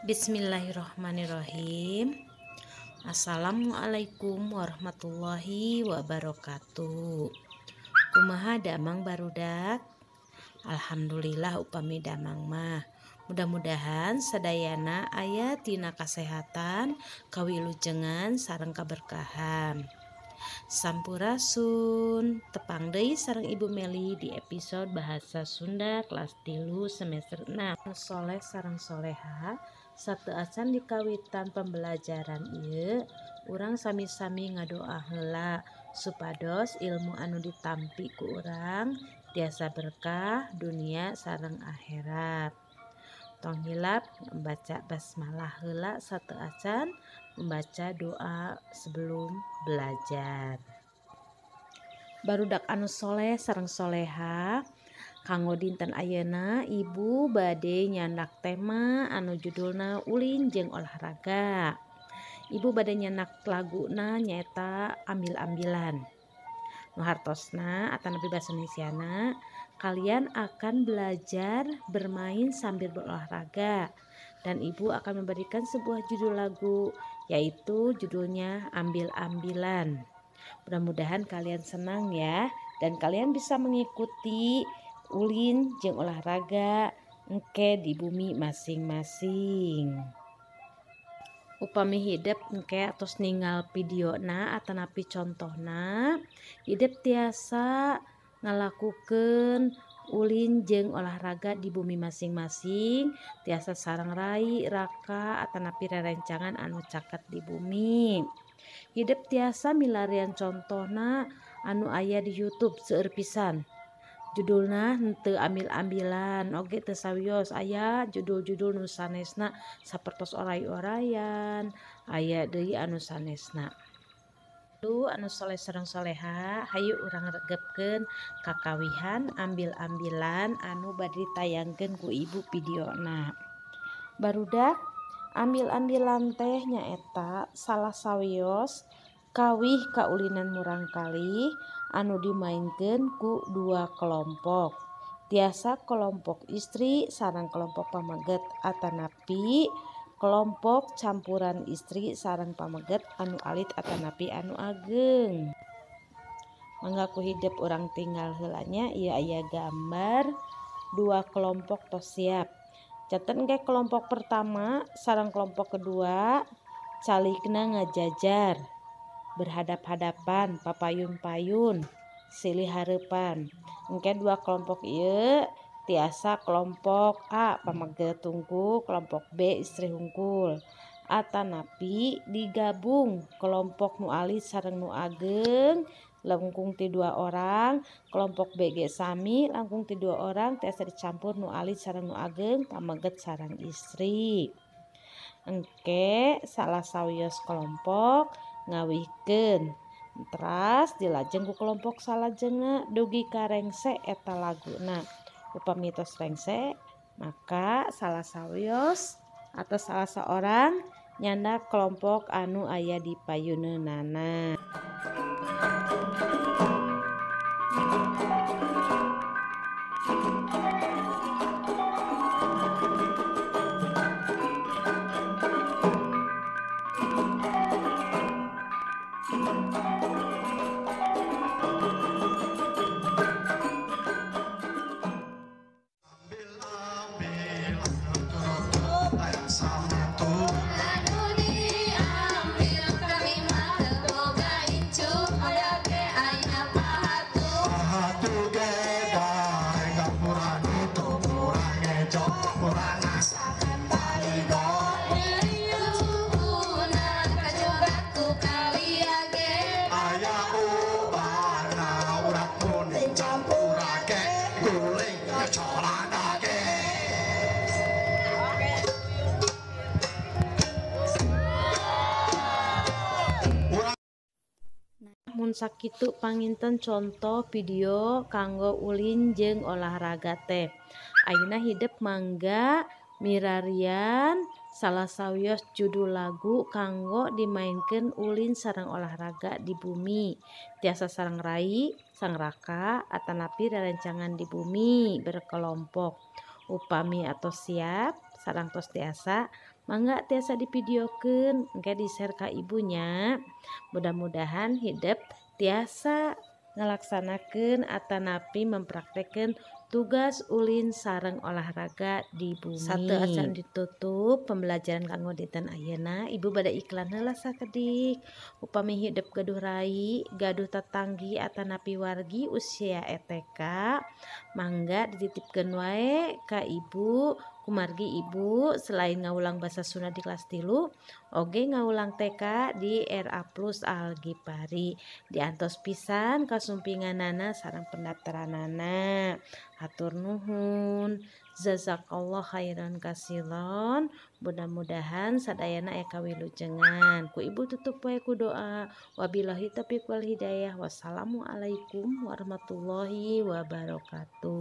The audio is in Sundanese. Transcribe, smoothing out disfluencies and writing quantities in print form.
Bismillahirrahmanirrahim. Assalamualaikum warahmatullahi wabarakatuh. Kumaha damang barudak? Alhamdulillah upami damang mah. Mudah-mudahan sadayana aya tina kasehatan, kawilujengan sareng kaberkahan. Sampurasun, tepang deui sareng Ibu Meli di episode Bahasa Sunda kelas 3 semester 6. Soleh sareng soleha, sateuacan dikawitan pembelajaran ieu, urang sami-sami ngadoa heula supados ilmu anu ditampi ku urang tiasa berkah dunia sareng akhirat. Tong hilap membaca basmalah heula sateuacan membaca doa sebelum belajar. Barudak anu soleh sareng soleha, kanggo dinten ayeuna Ibu bade nyandak tema anu judulna ulin jeung olahraga. Ibu bade nyandak laguna nyaeta ambil-ambilan. Nu hartosna atanapi basa Indonesiana, kalian akan belajar bermain sambil berolahraga. Dan Ibu akan memberikan sebuah judul lagu, yaitu judulnya Ambil-Ambilan. Mudah-mudahan kalian senang ya, dan kalian bisa mengikuti ulin jeung olahraga engke di bumi masing-masing. Upami hidep engke atos ninggal videona atanapi contohna, hidep tiasa ngalakukeun ulin jeung olahraga di bumi masing-masing, tiasa sareng rai, raka atanapi rerencangan anu caket di bumi. Hidep tiasa milarian contohna anu aya di YouTube seueur pisan. Judulna henteu ambil-ambilan oge teu sawios, aya judul-judul nu sanesna sapertos oray-orayan, aya deui anu sanesna. Lu anu soleh sareng soleha, hayu urang regepkeun kakawihan ambil-ambilan anu bade ditayangkeun ku Ibu videona. Barudak, ambil-ambilan teh nyaeta salah sawios kawih kaulinan murangkalih anu dimainkeun ku dua kelompok. Tiasa kelompok istri sareng kelompok pameget atanapi kelompok campuran istri sareng pameget anu alit atanapi anu ageng. Mangga ku hidep urang tinggal heula nya, ieu aya gambar dua kelompok tos siap. Caten ge kelompok pertama sareng kelompok kedua calikna ngajajar, berhadap-hadapan, papayun-payun, silih hareupan. Engke dua kelompok ieu tiasa kelompok A pameget hungkul, kelompok B istri hungkul. Atanapi digabung kelompok nu alit sareng nu ageng langkung ti dua orang, kelompok B ge sami langkung ti dua orang, tiasa dicampur nu alit sareng nu ageng, pameget sareng istri. Engke salah sawios kelompok ngawihkeun, teras dilajeng ku kelompok salajengna dugi ka rengse eta laguna. Upami tos rengse, maka salah sawios atau salah seorang nyandak kelompok anu aya di payuneunana. Mun sakitu panginten contoh video kanggo ulin jeung olahraga teh. Ayeuna hidep mangga mirarian salah sawios judul lagu kanggo dimainkeun ulin sareng olahraga di bumi. Tiasa sareng rai, sareng raka atanapi rerencangan di bumi berkelompok. Upami atau siap sareng tos tiasa, Mangga tiasa divideokeun, engke di-share ka ibunya. Mudah-mudahan hidep tiasa ngalaksanakeun atanapi mempraktekkeun tugas ulin sareng olahraga di bumi. Sateuacan ditutup pembelajaran kanggo dinten ayeuna, ibu bade iklan heula sakedik. Upami hidep gaduh rai, gaduh tetanggi atanapi wargi usia ETK, mangga dititipkeun wae ka ibu. Kumargi ibu selain ngawulang basa Sunda di kelas 3, oge ngawulang TK di RA Plus Al Gipari. Diantos pisan kasumpinganana sareng pendaftaranana. Hatur nuhun. Jazakallah khairan kasiron. Mudah-mudahan sadayana aya kawilujengan. Ku ibu tutup wae ku doa. Wabillahi taufiq wal hidayah. Wassalamualaikum warahmatullahi wabarakatuh.